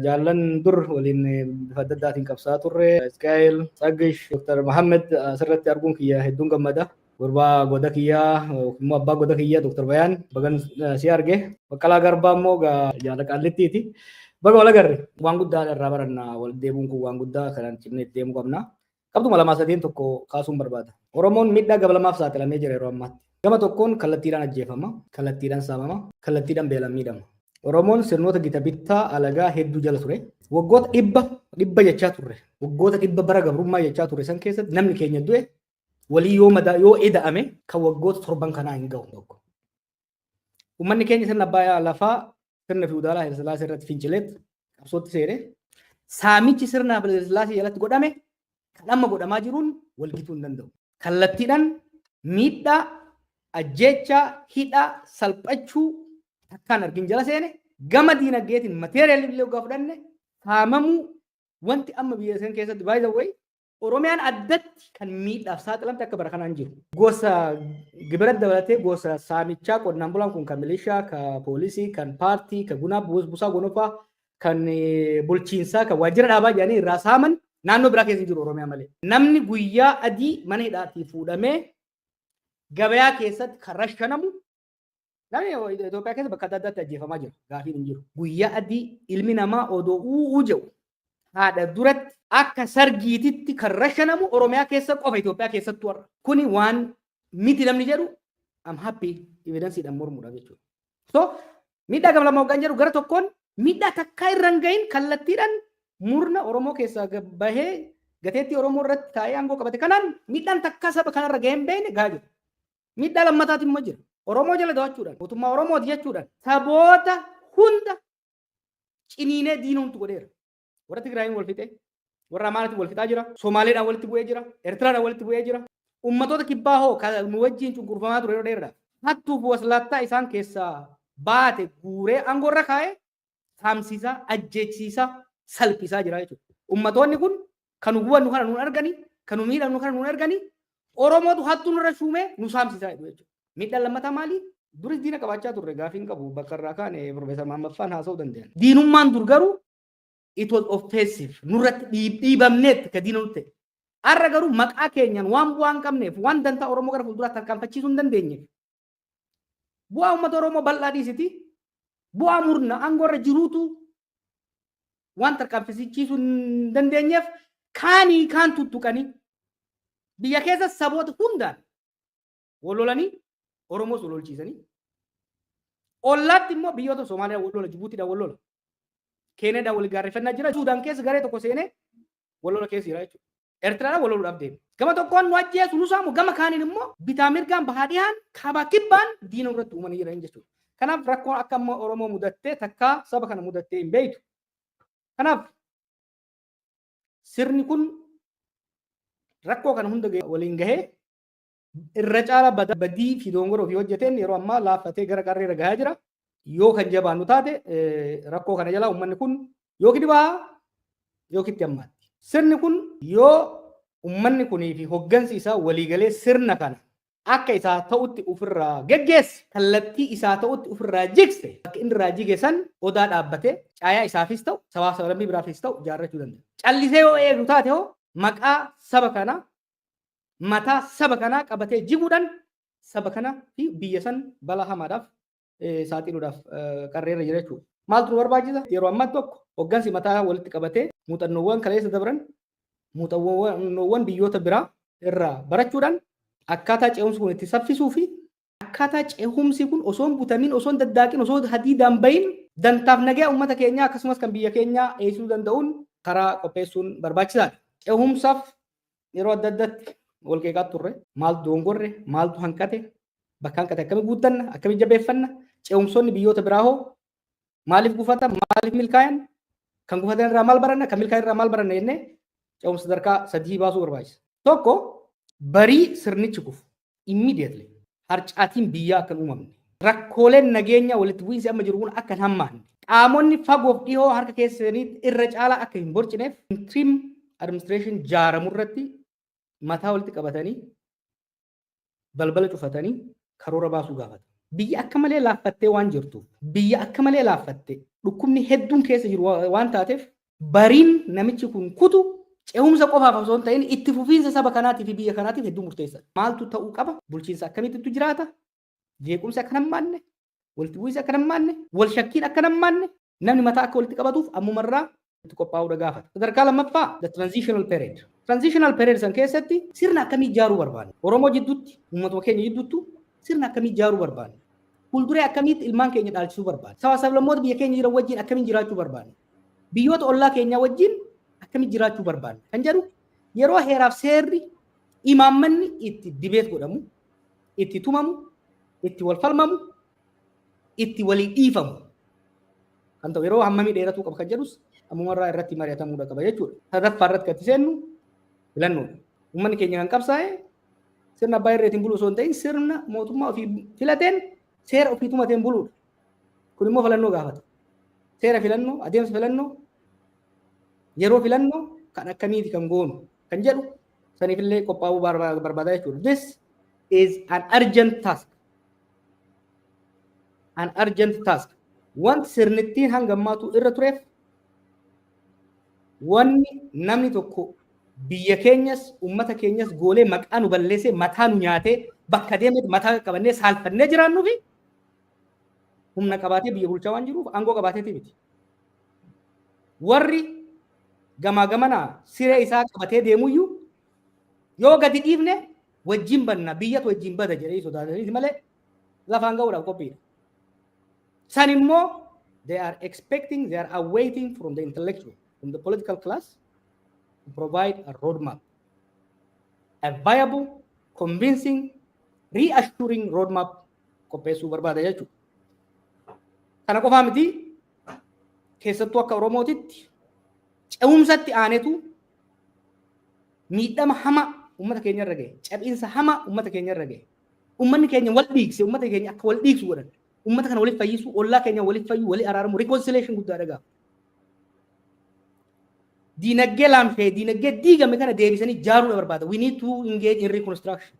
Jaallan dur waliin bifa adda addaatiin qabsaa turre. Iskaayel, Tsaggish, Dr. Mahammed asirratti arguun kiyya hedduun gammada. Gurbaa goda kiyyaa immoo abbaa goda kiyyaa Dr. Bayaan bagan si arge. Baqqalaa Garbaa immoo jaala qaallittiiti. Baga wal agarre, waan guddaa irraa baranna. Wal deemuun kun waan guddaa kanaan cimnee deemuu qabna. Qabxuma lamaa sadeen tokko kaasuun barbaada. Oromoon miidhaa gaba lamaaf saaxilamee jira yeroo ammaatti. Gama tokkoon kallattiidhaan ajjeefama, kallattiidhaan saamama, kallattiidhaan beelaan miidhama. Oromoon sirnoota gita bittaa alagaa hedduu jala ture. Waggoota 100 jechaa turre. Waggoota 100 bara gabrummaa jechaa turre san keessatti namni keenya du'e walii yoo madaa yoo eda'ame kan waggoota 7n kanaa hin gahu tokko. Uummanni keenya sirna abbaa lafaa, sirna fiwudaalaa Hayilasillaasee irratti fincileet qabsootti seene. Saamichi sirna Hayilasillaasee jalatti godhame kan amma godhamaa jiruun walgituu hin danda'u. Kallattiidhaan miidhaa, ajjeechaa, hidhaa, salphachuu takkaan argin jala seene. Gama diinagdeetiin material illee waggaa fudhanne saamamuu wanti amma biyya san keessatti, by the way, Oromiyaan addatti kan miidhaaf saaxilamte akka bara kanaan jiru. Gosa gibira dabalatee gosa saamichaa qonnaan bulaan kun kan milishaa, kan poolisii, kan paartii, kan gunaa buusaa gonofaa, kan bulchiinsaa, kan waajjira dhaabaa jedhanii irraa saaman naannoo biraa keessa jiru Oromiyaa malee. Namni guyyaa adii mana hidhaatii fuudhamee gabayaa keessatti kan rashanamu, namni Itoophiyaa keessa bakka adda addaatti ajjeefamaa jira. Gaafiin hin jiru. Guyyaa adii ilmi namaa odoo u'uu jedhu haadha duratti akka sargiititti kan rashanamu Oromiyaa keessa qofa, Itoophiyaa keessattuu har'a. Kuni waan miti namni jedhu, I'm happy evidenceiidhaan mormuudha jechuudha. So miidhaa gama lama hoggaan jedhu, gara tokkoon miidhaa takkaa irra hin gahin kallattiidhaan murna Oromoo keessaa bahee gateettii Oromoo irratti taa'ee aangoo qabate kanaan miidhaan takkaa saba kanarra gahee hin beekne gahaa jiru. Miidhaa lammataati immoo jira. Oromoo jala dawachuudhaan, mootummaa Oromooti jechuudhaan saboota hunda ciniinee diinumtu godheera. Warra Tigraayin wal fixee, warra Amaaratiin wal fixaa jira, Somaaleedhaan walitti bu'ee jira, Eertiraadhaan walitti bu'ee jira. Ummatoota kibbaa hoo kan nu wajjin cunqurfamaa ture yeroo dheeraadhaaf. Hattuuf waslaattaa isaan keessaa baate guuree aangoo irra kaa'ee saamsisaa, ajjeechisiisaa, salphisaa jira jechuudha. Ummatoonni kun kan nu gubannu kana nuun arganii, kan nu miidhamnu kana nuun arganii, Oromootu hattuu nurra shuumee nu saamsisaa jedhu jechuudha. Miidhaan lammataa maali? Duris diina qabaachaa turre, gaafiin qabu, bakka irraa kaane Profeesar Mahammad Faan haasa'uu danda'an. Diinummaan dur garuu it was offensive, nurratti dhiibamneetti ka diina nutti ta'e. Har'a garuu maqaa keenyaan waan bu'aa hin qabneef, waan dantaa Oromoo gara fuulduraatti tarkaanfachiisuu hin dandeenyeef, bu'aa uummata Oromoo bal'aa dhiisiti, bu'aa murna aangoo irra jiruutu waan tarkaanfachiisuu hin dandeenyeef kaanii kaan tuttuqanii biyya keessa saboota hundaan wal lolanii Oromoos wal lolchiisanii, ollaatti immoo biyyoota Somaaliyaa wal lola, Jibuutiidhaan wal lola, Keeniyaadhaan wal gaarreeffannaa jira, Suudaan keessa garee tokko seenee wal lola keessa jira jechuudha. Eertiraadhaan wal loluudhaaf deema. Gama tokkoon nu ajjeesu, nu saamu, gama kaaniin immoo bitaa mirgaan, bahaa dhihaan, kaabaa kibbaan diina irratti uumanii jiran jechuudha. Kanaaf rakkoon akka amma Oromoo mudattee takkaa saba kana mudattee hin beektu. Kanaaf sirni kun rakkoo kana hunda waliin gahee irra caala badii fi dongora ofii hojjeteen yeroo ammaa laaffatee gara qarreera gahaa jira. Yoo kan jabaannu taate rakkoo kana jalaa uummanni kun yookiin bahaa yookiin itti hammaatti. Sirni kun yoo uummanni kunii fi hoggansi isaa waliigalee sirna kana akka isaa ta'utti ofirraa geggeesse, kallattii isaa ta'utti ofirraa jigse, bakka inni irraa jige san odaa dhaabbatee caayaa isaafis ta'u sabaaf sablammii biraafis ta'u ijaarrachuu danda'a. Callisee yoo eegu taate hoo maqaa saba kanaa, mataa saba kanaa qabatee jiguudhaan saba kana fi biyya san balaa hamaadhaaf saaxiluudhaaf qarreerra jira jechuudha. Maaltu nu barbaachisa? Yeroo ammaa tokko hoggansi mataa walitti qabatee muuxannoowwan kaleessa dabran, muuxannoowwan biyyoota biraa irraa barachuudhaan akkaataa ce'umsi kun itti saffisuu fi akkaataa ce'umsi kun osoo hin butamin, osoo hin daddaaqin, osoo hadiidaan bahin dantaaf nagaa uummata keenyaa akkasumas kan biyya keenyaa eegsisuu danda'uun karaa qopheessuun barbaachisaadha. Ce'umsaaf yeroo adda addaatti wal qeeqaa turre. Maaltu dongorre? Maaltu hanqate? Bakka hanqate akkamii guuttanna? Akkamii jabeeffanna? Ce'umsoonni biyyoota biraa hoo maaliif gufatan? Maaliif milkaayan? Kan gufatan irraa maal baranna? Kan milkaayan irraa maal baranna jennee ce'umsa sadarkaa sadii baasuu barbaachisa. Tokko, barii sirnichi kufu immediately harcaatiin biyyaa akka hin uumamne, rakkooleen nageenya walitti bu'iinsi amma jiru kun akka hin hammaanne, qaamonni fagoof dhihoo harka keessanii irra caalaa akka hin borcineef interim administration jaaramu irratti mataa walitti qabatanii balbala cufatanii karoora baasuu gaafata. Biyya akka malee laaffattee waan jirtuuf, biyya akka malee laaffattee dhukkubni hedduun keessa jiru waan taateef, bariin namichi kun kutu ce'umsa qofaaf osoo hin ta'in itti fufiinsa saba kanaatii fi biyya kanaatiif hedduu murteessaadha. Maaltu ta'uu qaba? Bulchiinsa akkamiitu jiraata? Jeequmsi akka hammaanne, walitti bu'iinsi akka hammaanne, wal shakkiin akka hammaanne, namni mataa akka walitti qabatuuf ammumarraa itti qophaa'uudha gaafata. Sadarkaa lammaffaa, the transitional period. Transitional period san keessatti sirna akkamii ijaaruu barbaanna? Oromoo jidduutti, uummatuma keenya jidduuttu sirna akkamii ijaaruu barbaanna? Fuulduree akkamiitti ilmaan keenya dhaalchisuu barbaanna? Saba sablammoota biyya keenya jiran wajjin akkamiin jiraachuu barbaanna? Biyyoota ollaa keenyaa wajjin akkamiin jiraachuu barbaanna? Kan jedhu yeroo heeraaf seerri imaammanni itti debate godhamu, itti tumamu, itti wal falmamu, itti walii dhiifamu kan ta'u yeroo hammamii dheeratuu qaba kan jedhus ammumarraa irratti mari'atamuudha qaba jechuudha. Sadaffaa irratti kan itti seennu filannoodha. Uummanni keenya kan qabsaa'e sirna abbaa irreetiin buluu osoo hin ta'in sirna mootummaa ofii filateen, seera ofii tumateen buluudha. Kun immoo filannoo gaafata. Seera filannoo, adeemsa filannoo, yeroo filannoo kan akkamiiti kan goonu kan jedhu saniifillee qophaa'uu barbaada jechuudha. This is an urgent task. An urgent task. Wanti sirnittiin hanga ammaatu irra tureef, wanni namni tokko biyya keenyas uummata keenyas goolee maqaa nu balleessee, mataa nu nyaatee, bakka deemetti mataa qabannee saalfannee jiraannuu fi humna qabaatee biyya bulchaa waan jiruuf aangoo qabaateeti miti. Warri gamaa gamanaa siree isaa qabatee deemuyyuu yoo gadi dhiifne wajjin banna, biyyatu wajjin bada jedhee sodaataniiti malee lafaan ga'uudhaaf qophiidha. San immoo they are expecting, they are awaiting from the intellectual, from the political class to provide a roadmap, a viable, convincing, reassuring roadmap qopheessuu barbaada jechuudha. Kana qofaa miti, keessattuu akka Oromootitti ce'umsatti aanetu miidhama hama uummata keenya irra gahe, cabinsa hama uummata keenya irra gahe. Uummanni keenya wal dhiigse, uummata keenya akka wal dhiigsu godhan. Uummata kana waliif fayyisu, ollaa keenya waliif fayyu, walii araaramu, reconciliation guddaadha gaafa. Diinagdee laamshee, diinagdee diigame kana deebisanii ijaaruudha barbaada. We need to engage in reconstruction.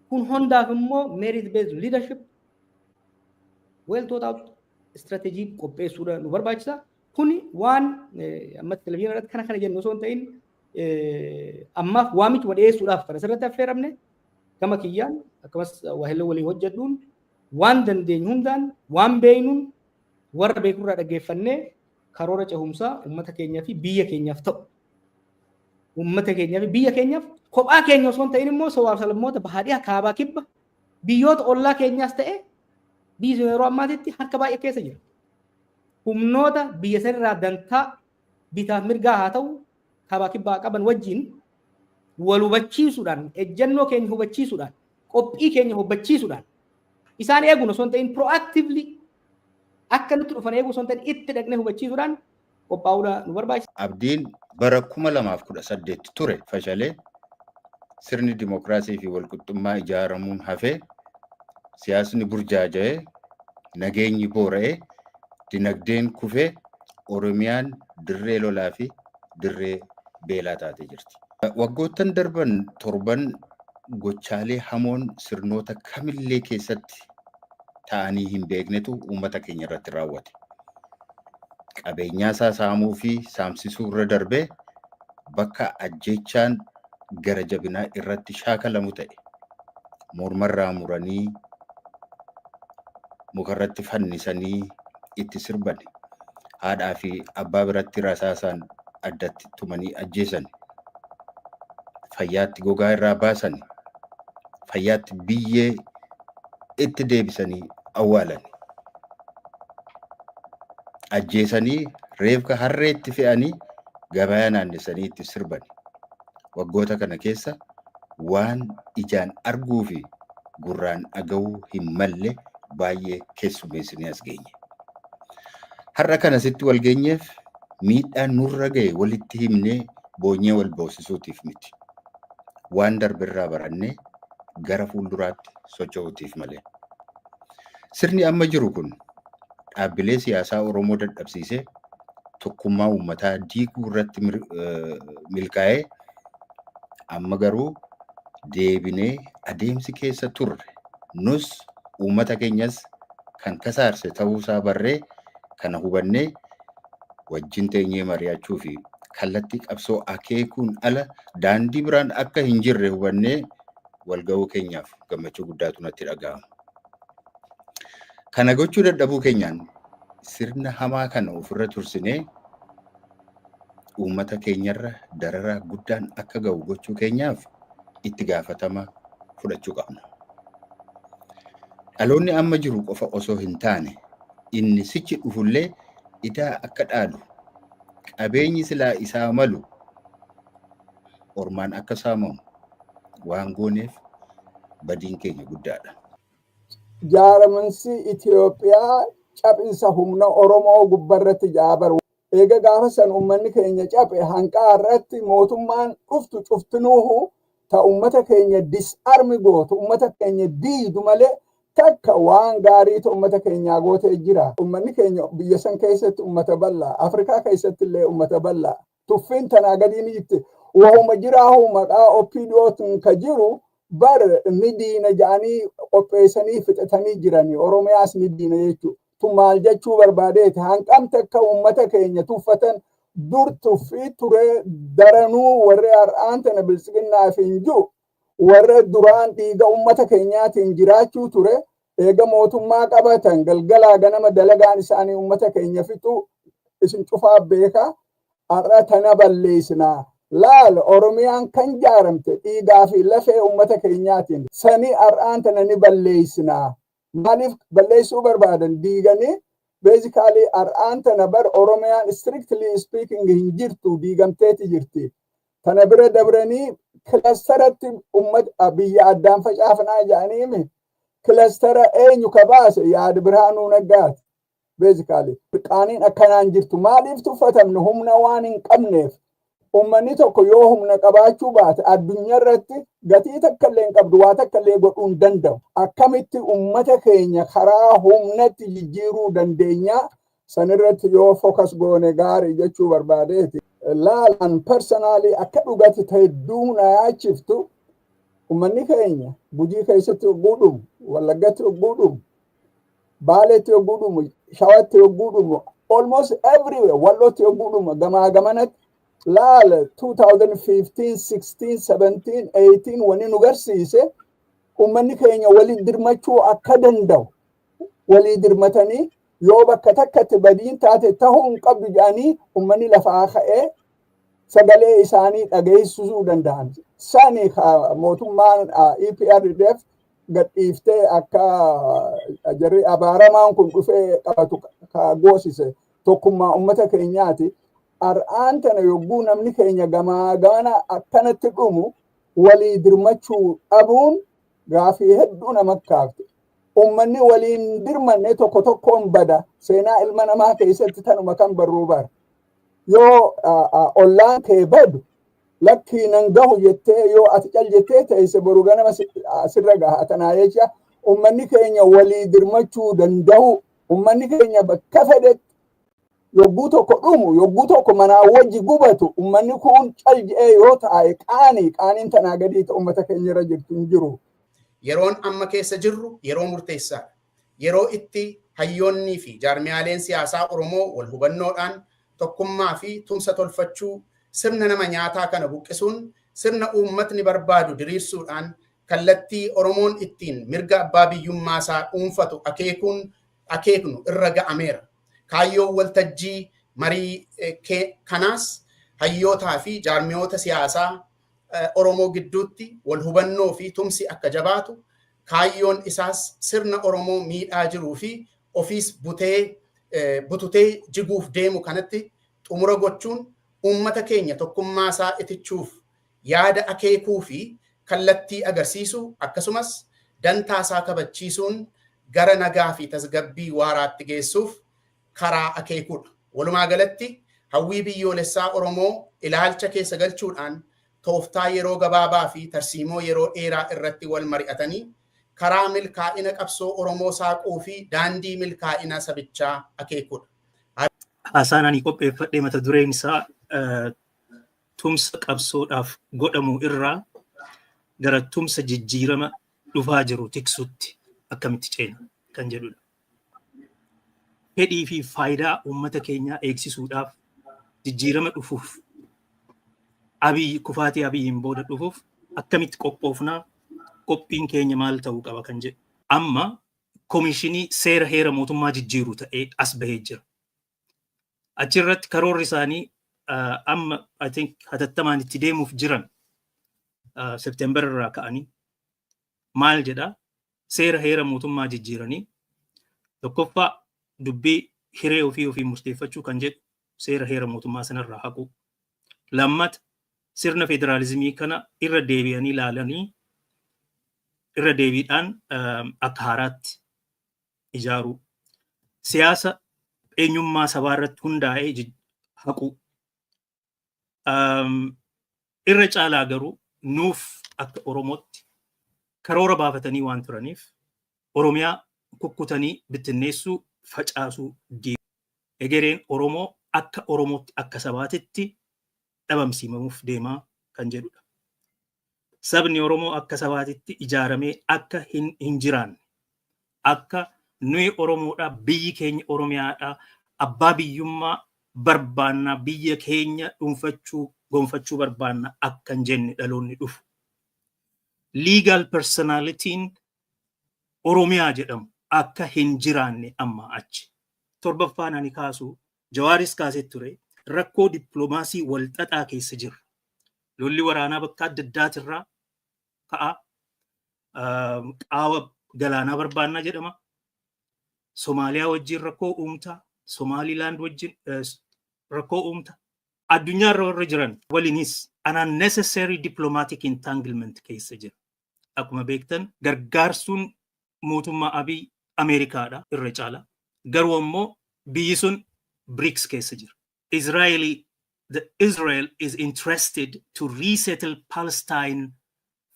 Kun hundaaf immoo merit based leadership, well thought out strategy qopheessuudha nu barbaachisa. Kuni waan ammatti televizyiina irratti kana kana jennu osoo hin ta'in, ammaaf waamichuma dhiyeessuudhaaf kan asirratti affeeramne. Gama kiyyaan akkasumas waahillee waliin hojjedhuun waan dandeenyu hundaan, waan beeynuun, warra beekurraa dhaggeeffannee karoora cehumsaa uummata keenyaa fi biyya keenyaaf ta'u, uummata keenyaa fi biyya keenyaaf, kophaa keenya osoo hin ta'in immoo sabaaf sablammoota bahaadhiyaa, kaabaa, kibba, biyyoota ollaa keenyaas ta'e, biyyi sun yeroo ammaatitti harka baay'ee keessa jira. Humnoota biyya sanirraa dantaa bitaaf mirgaa haa ta'u kaabaa kibbaa qaban wajjin wal hubachiisuudhaan, ejjennoo keenya hubachiisuudhaan, qophii keenya hubachiisuudhaan, isaan eeguun osoo hin ta'in proactively akka nutti dhufan eeguu osoo hin ta'in itti dhaqnee hubachiisuudhaan qophaa'uudha nu barbaachisa. Abdiin bara 2018 ture fashalee, sirni dimokiraasii fi walqixxummaa ijaaramuun hafee, siyaasni burjaaja'ee, nageenyi boora'ee, dinagdeen kufee, Oromiyaan dirree lolaa fi dirree beelaa taatee jirti. Waggoottan darban torban gochaalee hamoon sirnoota kamillee keessatti ta'anii hin beeknetu uummata keenya irratti raawwate. Qabeenyaa isaa saamuu fi saamsisuu irra darbee bakka ajjechaan gara jabinaa irratti shaakalamu ta'e. Mormarraa muranii mukarratti fannisanii itti sirban. Haadhaa fi abbaa biratti rasaasaan addatti tumanii ajjeesan. Fayyaatti gogaa irraa baasan. Fayyaatti biyyee itti deebisanii awwaalan. Ajjeesanii reefka harreetti fe'anii gabayaa naannessanii itti sirban. Waggoota kana keessa waan ijaan arguu fi gurraan dhaga'uu hin malle baay'ee keessummeessinee as geenye. Har'a kana sitti wal geenyeef miidhaa nurra ga'e walitti himnee boonyee wal boosisuutiif miti. Waan darbirraa barannee gara fuulduraatti socho'uutiif malee. Sirni amma jiru kun dhaabbilee siyaasaa Oromoo dadhabsiisee tokkummaa uummataa diiguu irratti milkaa'ee, amma garuu deebinee adeemsi keessa turre nus Uummata keenyas kan kasaarse ta'uusaa barree, kana hubannee wajjin teenyee mari'achuu fi kallattii qabsoo akeekuun ala daandii biraan akka hin jirre hubannee walga'uu keenyaaf gammachuu guddaatu natti dhaga'ama. Kana gochuu dadhabuu keenyaan sirna hamaa kana ofirra tursinee uummata keenyarra dararaa guddaan akka ga'u gochuu keenyaaf itti gaafatama fudhachuu qabna. Dhaloonni amma jiru qofa osoo hin taane, inni sichi dhufullee idaa akka dhaalu, qabeenyi silaa isaa malu ormaan akka saamamu waan gooneef badiin keenya guddaadha. Jaaramansi Itoophiyaa caphinsa humna Oromoo gubbarratti jaabaru. Eega gaafa san uummanni keenya caphe, hanqaa irratti mootummaan dhuftu cuftinuuhu ta uummata keenya disarm gootu, uummata keenya diidu malee takka waan gaariitu uummata keenyaa gootee jira. Uummanni keenya biyya san keessatti uummata bal'aa, Afrikaa keessatti illee uummata bal'aa. Tuffiin tanaa gadii ni jirti. Wahuma jiraahu maqaa OPDOtiin ka jiru bar ni diina jedhanii qopheessanii fixatanii jiranii. Oromiyaas ni diina jechuudha. Tun maal jechuu barbaadeeti? Hanqamte akka uummata keenya tuffatan dur tuffii ture daranuu warri har'aan tana Biltsiginnaaf hin jiru, warra duraan dhiiga uummata keenyaatiin jiraachuu ture, eega mootummaa qabatan galgalaa ganama dalagaan isaanii uummata keenya fixuu isin cufaa beekaa. Har'a tana balleessinaa. Laal, Oromiyaan kan jaaramte dhiigaa fi lafee uummata keenyaatiin. Sanii har'aan tana ni balleessinaa. Maaliif balleessuu barbaadan? Diiganii. Basically har'aan tana bar Oromiyaan strictly speaking hin jirtu, diigamteeti jirti. Tana bira dabranii clusteratti uummata biyya addaan facaafnaa jedhaniimi. Cluster eenyu ka baase? Yaada Birhaanuu Naggaati. Basically qaaniin akkanaan jirtu. Maaliif tuffatamne? Humna waan hin qabneef. Uummanni tokko yoo humna qabaachuu baate addunyaa irratti gatii takka illee hin qabdu, waa takka illee godhuu hin danda'u. Akkamitti uummata keenya karaa humnatti jijjiiruu dandeenya? Sanirratti yoo focus goone gaarii jechuu barbaadeeti. Laalaan personally akka dhugatti ta'e hedduu na yaachiftu, uummanni keenya Gujii keessatti yogguu dhumu, Wallaggatti yogguu dhumu, Baaleetti yogguu dhumu, Shawatti yogguu dhumu, almost everywhere, Wallootti yogguu dhumu, gamaa gamanatti laala, 2015, 16, 17, 18 wani nu garsiise uummanni keenya walii dirmachuu akka danda'u. Walii dirmatanii yoo bakka takkatti badiin taate tahuu hin qabdu jedhanii uummanni lafaa ka'ee sagalee isaanii dhageessisuu danda'an. Sani mootummaan EPRDF gadhiiftee akka jarri abaaramaan kun dhufee qabatu ka goosise tokkummaa uummata keenyaati. Har'aan tana yogguu namni keenya gamaa gamana akkanatti dhumu walii dirmachuu dhabuun gaafii hedduu nama kaafte. Uummanni waliin dirmanne tokko tokkoon bada. Seenaa ilma namaa keessatti tanuma kan barruu bara. Yoo ollaan kee badu lakkii nan gahu jettee yoo ati cal jettee teesse, boru ganama sirra gaha. Tanaa jecha uummanni keenya walii dirmachuu danda'u, uummanni keenya bakka fedhetti yogguu tokko dhumu, yogguu tokko manaa wajji gubatu, uummanni kun cal je'ee yoo taa'e qaanii qaaniin tanaa gadii uummata keenya irra jirtu hin jiru. Yeroon amma keessa jirru yeroo murteessaadha. Yeroo itti hayyoonnii fi jaarmiyaaleen siyaasaa Oromoo wal hubannoodhaan tokkummaa fi tumsa tolfachuu, sirna nama nyaataa kana buqqisuun sirna uummatni barbaadu diriirsuudhaan kallattii Oromoon ittiin mirga abbaa biyyummaa isaa dhuunfatu akeekuun akeeknu irra ga'ameera. Kaayyoon waltajjii marii kanaas hayyootaa fi jaarmiyoota siyaasaa Oromoo gidduutti wal hubannoo fi tumsi akka jabaatu, kaayyoon isaas sirna Oromoo miidhaa jiruu fi ofiis butee bututee jiguuf deemu kanatti xumura gochuun uummata keenya tokkummaa isaa itichuuf yaada akeekuu fi kallattii agarsiisuu, akkasumas dantaa isaa kabachiisuun gara nagaa fi tasgabbii waaraatti geessuuf karaa akeekuudha. Walumaa galatti hawwii biyyoolessaa Oromoo ilaalcha keessa galchuudhaan tooftaa yeroo gabaabaa fi tarsiimoo yeroo dheeraa irratti wal mari'atanii karaa milkaa'ina qabsoo Oromoo saaquu fi daandii milkaa'ina sabichaa akeekuudha. Haasaan ani qopheeffadhee mata dureen isaa tumsa qabsoodhaaf godhamu irraa gara tumsa jijjiirama dhufaa jiru tiksutti. Akkamitti ceena kan jedhudha. Fedhii fi faayidaa uummata keenyaa eegsisuudhaaf, jijjiirama dhufuuf, Abiyyi kufaatii Abiyyiin booda dhufuuf akkamitti qophoofnaa, qophiin keenya maal ta'uu qaba kan jedhu. Amma koomishinii seera heera mootummaa jijjiiru ta'ee as bahee jira. Achirratti karoorri isaanii amma, I think, hatattamaan itti deemuuf jiran September irraa ka'anii maal jedhaa? Seera heera mootummaa jijjiiranii, tokkoffaa dubbii hiree ofii ofii murteeffachuu kan jedhu seera heera mootummaa sanarraa haqu. Lammata, sirna federaalizimii kana irra deebi'anii ilaalanii irra deebiidhaan akka haaraatti ijaaruu. Siyaasa eenyummaa sabaa irratti hundaa'ee haqu. Irra caalaa garuu nuuf akka Oromootti karoora baafatanii waan turaniif, Oromiyaa kukkutanii bittinneessuu, facaasuu, diiguu. Egereen Oromoo akka Oromootti, akka sabaatitti dhabamsiifamuuf deemaa kan jedhudha. Sabni Oromoo akka sabaatitti ijaaramee akka hin jiraanne, akka nuyi Oromoodha, biyyi keenya Oromiyaadha, abbaa biyyummaa barbaanna, biyya keenya dhuunfachuu gonfachuu barbaanna akka hin jenne dhaloonni dhufu. Legal personalityn Oromiyaa jedhamu akka hin jiraanne amma achi. Torbaffaan ani kaasu, Jawaaris kaasee ture, rakkoo dippiloomaasii wal xaxaa keessa jirra. Lolli waraanaa bakka adda addaatirraa ka'a. Qaawa galaanaa barbaannaa jedhama. Somaaliyaa wajjin rakkoo uumta. Somaalilaand wajjin rakkoo uumta. Addunyaarra warra jiran waliinis an unnecessary diplomatic entanglement keessa jira. Akkuma beektan, gargaarsuun mootummaa Abiy Ameerikaadha irra caala. Garuu ammoo biyyi sun BRICS keessa jira. Israeli, the Israel is interested to resettle Palestine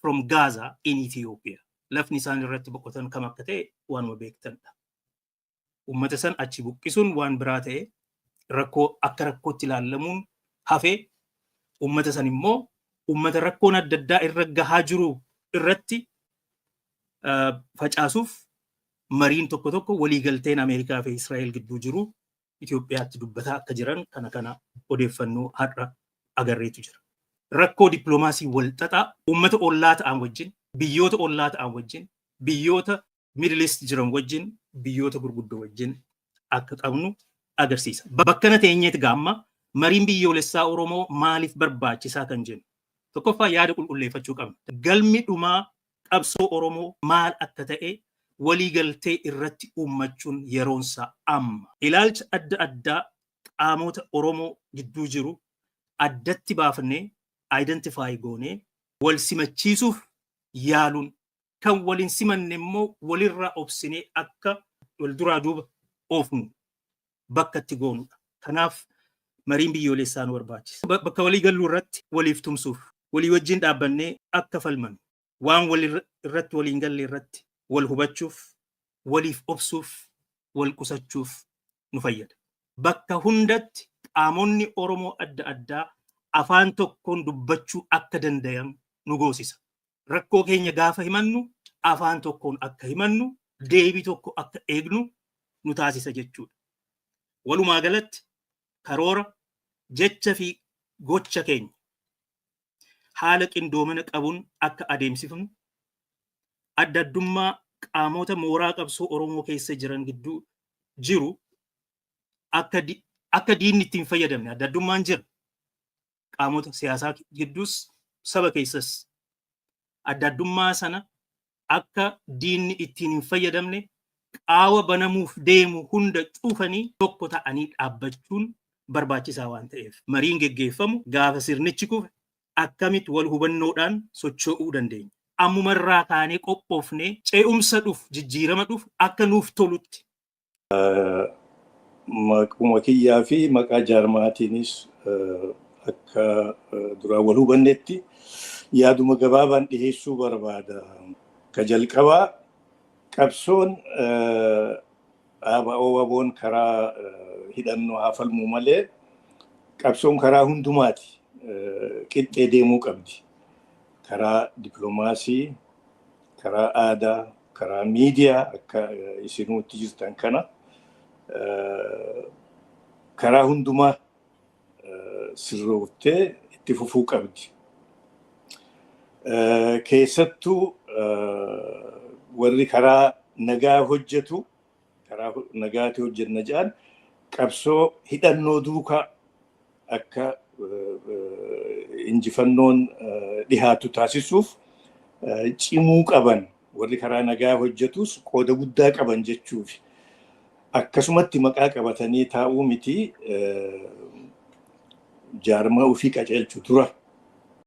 from Gaza in Ethiopia. Lafni isaan irratti boqotan kam akka ta'e waanuma beektanidha. Uummata san achi buqqisuun waan biraa ta'e, rakkoo akka rakkootti ilaallamuun hafee, uummata san immoo uummata rakkoon adda addaa irra gahaa jiru irratti facaasuuf mariin tokko tokko, waliigalteen Ameerikaa fi Israa'el gidduu jiru Itoophiyaatti dubbataa akka jiran kana odeeffannoo har'a agarreetu jira. Rakkoo dippiloomaasii wal xaxaa uummata ollaa ta'an wajjin, biyyoota ollaa ta'an wajjin, biyyoota Middle East jiran wajjin, biyyoota gurguddoo wajjin akka qabnu agarsiisa. Bakka na teenyeeti gaamma mariin biyyoolessaa Oromoo maaliif barbaachisaa kan jennu. Tokkoffaa, yaada qulqulleeffachuu qabna. Galmi dhumaa qabsoo Oromoo maal akka ta'e waliigaltee irratti uummachuun yeroonsaa amma. Ilaalcha adda addaa qaamota Oromoo gidduu jiru addatti baafnee, identify goonee, wal simachiisuuf yaaluun, kan waliin simanne immoo walirraa obsinee akka wal duraa duuba oofnu bakka itti goonudha. Kanaaf mariin biyyoolessaa nu barbaachisa. Bakka walii galluu irratti waliif tumsuuf, walii wajjin dhaabbannee akka falmannu, waan wal irratti waliin galle irratti wal hubachuuf, waliif obsuuf, wal qusachuuf nu fayyada. Bakka hundatti qaamonni Oromoo adda addaa afaan tokkoon dubbachuu akka dandayan nu goosisa. Rakkoo keenya gaafa himannu afaan tokkoon akka himannu, deebii tokko akka eegnu nu taasisa jechuudha. Walumaa galatti, karoora, jecha fi gocha keenya haala qindoomina qabuun akka adeemsifnu, adda addummaa qaamota mooraa qabsoo Oromoo keessa jiran gidduu jiru akka diinni ittiin fayyadamne. Adda addummaan jira. Qaamota siyaasaa gidduus, saba keessas adda addummaa sana akka diinni ittiin hin fayyadamne, qaawa banamuuf deemu hunda cufanii tokko ta'anii dhaabbachuun barbaachisaa waan ta'eef, mariin geggeeffamu gaafa sirnichi kufe akkamitti wal hubannoodhaan socho'uu dandeenya. Ammumarraa kaanee qophoofnee ce'umsa dhufu, jijjiirama dhufu akka nuuf tolutti. Maquma kiyyaa fi maqaa jaarmaatiinis, akka duraan wal hubannetti, yaaduma gabaabaan dhiheessuu barbaada. Ka jalqabaa, qabsoon ABO WBOn karaa hidhannoo haa falmuu malee, qabsoon karaa hundumaati qixxee deemuu qabdi. Karaa dippiloomaasii, karaa aadaa, karaa miidiyaa akka isinuutti jirtan kana karaa hundumaa sirrooftee itti fufuu qabdi. Keessattuu warri karaa nagaa hojjetu, karaa nagaati hojjenna jedhan, qabsoo hidhannoo duukaa akka injifannoon dhihaatu taasisuuf cimuu qaban. Warri karaa nagaa hojjetus qooda guddaa qaban jechuufi. Akkasumatti maqaa qabatanii taa'uu miti, jaarmaa ofii qajeelchu dura.